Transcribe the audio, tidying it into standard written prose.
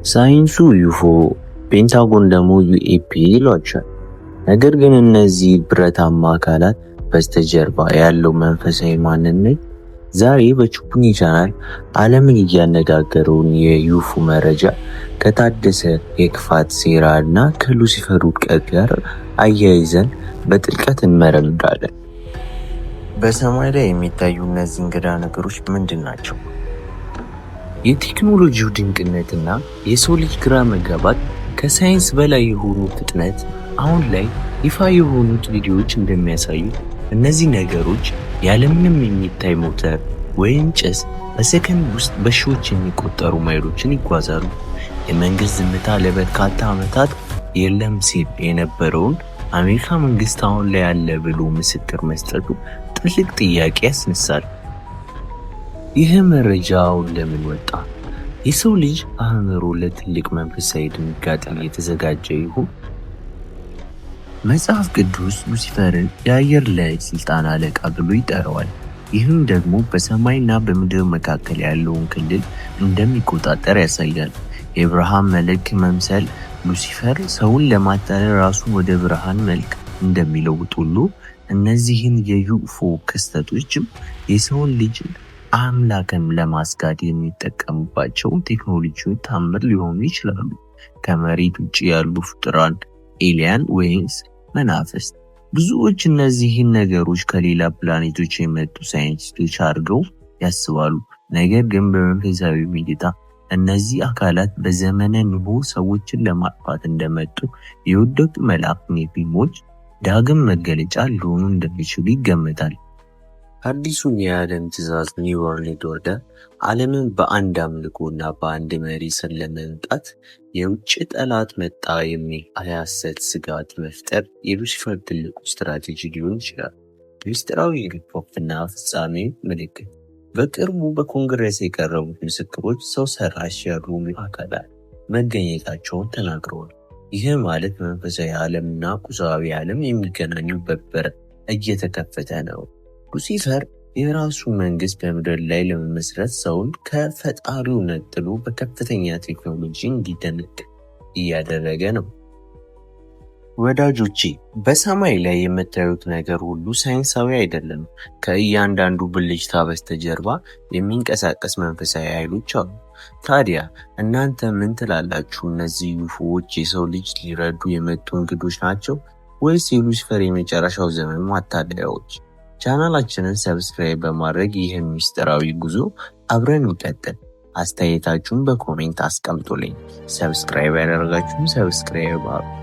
ሳይንሱ UFO፣ ፔንታጎን ደግሞ UAP ይሏቸዋል። ነገር ግን እነዚህ ብረታማ አካላት በስተጀርባ ያለው መንፈሳዊ ማንነት ዛሬ በቹፑኒ ቻናል ዓለምን እያነጋገረውን የ UFO መረጃ ከታደሰ የክፋት ሴራ እና ከሉሲፈር ውድቀት ጋር አያይዘን በጥልቀት እንመረምራለን። በሰማይ ላይ የሚታዩ እነዚህ እንግዳ ነገሮች ምንድን ናቸው? የቴክኖሎጂው ድንቅነትና የሰው ልጅ ግራ መጋባት ከሳይንስ በላይ የሆኑ ፍጥነት አሁን ላይ ይፋ የሆኑት ቪዲዮዎች እንደሚያሳዩት እነዚህ ነገሮች ያለምንም የሚታይ ሞተር ወይም ጭስ በሰከንድ ውስጥ በሺዎች የሚቆጠሩ ማይሎችን ይጓዛሉ። የመንግስት ዝምታ ለበርካታ ዓመታት የለም ሲል የነበረውን አሜሪካ መንግስት አሁን ላይ ያለ ብሎ ምስክር መስጠቱ ትልቅ ጥያቄ ያስነሳል። ይህ መረጃ አሁን ለምን ወጣ? የሰው ልጅ አእምሮ ለትልቅ መንፈሳዊ ድንጋጤ እየተዘጋጀ ይሆን? መጽሐፍ ቅዱስ ሉሲፈርን የአየር ላይ ስልጣን አለቃ ብሎ ይጠራዋል። ይህም ደግሞ በሰማይና በምድር መካከል ያለውን ክልል እንደሚቆጣጠር ያሳያል። የብርሃን መልክ መምሰል ሉሲፈር ሰውን ለማታለል ራሱን ወደ ብርሃን መልክ እንደሚለውጥ ሁሉ እነዚህን የ UFO ክስተቶችም የሰውን ልጅ አምላክን ለማስካድ የሚጠቀሙባቸው ቴክኖሎጂዎች ታምር ሊሆኑ ይችላሉ። ከመሬት ውጭ ያሉ ፍጡራን alien ወይስ መናፍስት? ብዙዎች እነዚህን ነገሮች ከሌላ ፕላኔቶች የመጡ ሳይንቲስቶች አድርገው ያስባሉ። ነገር ግን በመንፈሳዊ እይታ እነዚህ አካላት በዘመነ ኖህ ሰዎችን ለማጥፋት እንደመጡ የወደቁ መላእክት ኔፊሊሞች ዳግም መገለጫ ሊሆኑ እንደሚችሉ ይገመታል። አዲሱን የዓለም ትእዛዝ New World Order ዓለምን በአንድ አምልኮና በአንድ መሪ ስር ለመምጣት የውጭ ጠላት መጣ የሚል የሐሰት ስጋት መፍጠር የሉሲፈር ትልቁ ስትራቴጂ ሊሆን ይችላል። ምስጢራዊ ሪፖርትና ፍጻሜ ምልክት በቅርቡ በኮንግረስ የቀረቡት ምስክሮች ሰው ሰራሽ ያልሆኑ አካላት መገኘታቸውን ተናግረዋል። ይህ ማለት መንፈሳዊ ዓለምና ቁሳዊ ዓለም የሚገናኙበት በር እየተከፈተ ነው። ሉሲፈር የራሱ መንግስት በምድር ላይ ለመመስረት ሰውን ከፈጣሪው ነጥሎ በከፍተኛ ቴክኖሎጂ እንዲደነቅ እያደረገ ነው። ወዳጆቼ፣ በሰማይ ላይ የምታዩት ነገር ሁሉ ሳይንሳዊ አይደለም። ከእያንዳንዱ ብልጭታ በስተጀርባ የሚንቀሳቀስ መንፈሳዊ ኃይሎች አሉ። ታዲያ እናንተ ምን ትላላችሁ? እነዚህ UFO ዎች የሰው ልጅ ሊረዱ የመጡ እንግዶች ናቸው ወይስ የሉሲፈር የመጨረሻው ዘመን ማታለያዎች? ቻናላችንን subscribe በማድረግ ይህን ምስጢራዊ ጉዞ አብረን እንቀጥል። አስተያየታችሁን በ comment አስቀምጡልኝ። Subscribe ያላደረጋችሁም subscribe አድርጉ።